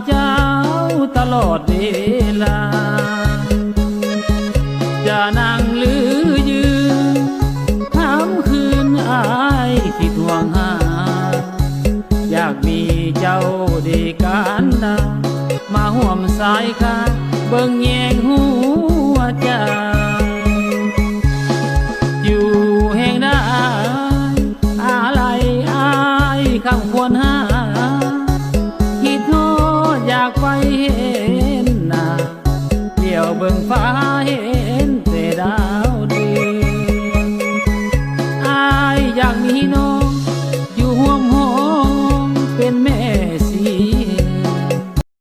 ເຈົ້າຕະຫຼອດເວລາ ຈະນັ່ງຫຼືຢືນ ຄ່ຳຄືນອ້າຍຄິດຫ່ວງຫາ ຢາກມີເຈົ້າເດການດາ ມາຮ່ວມສາຍກາ ເບິ່ງແຍງຫົວໃຈ ຢູ່ແຫ່ງໃດ ອາໄລອ້າຍຄຳຄວນຫາ ຄິດຮອດຢາກໄປເຫັນໜ້າ ດຽວເບິ່ງຟ້າ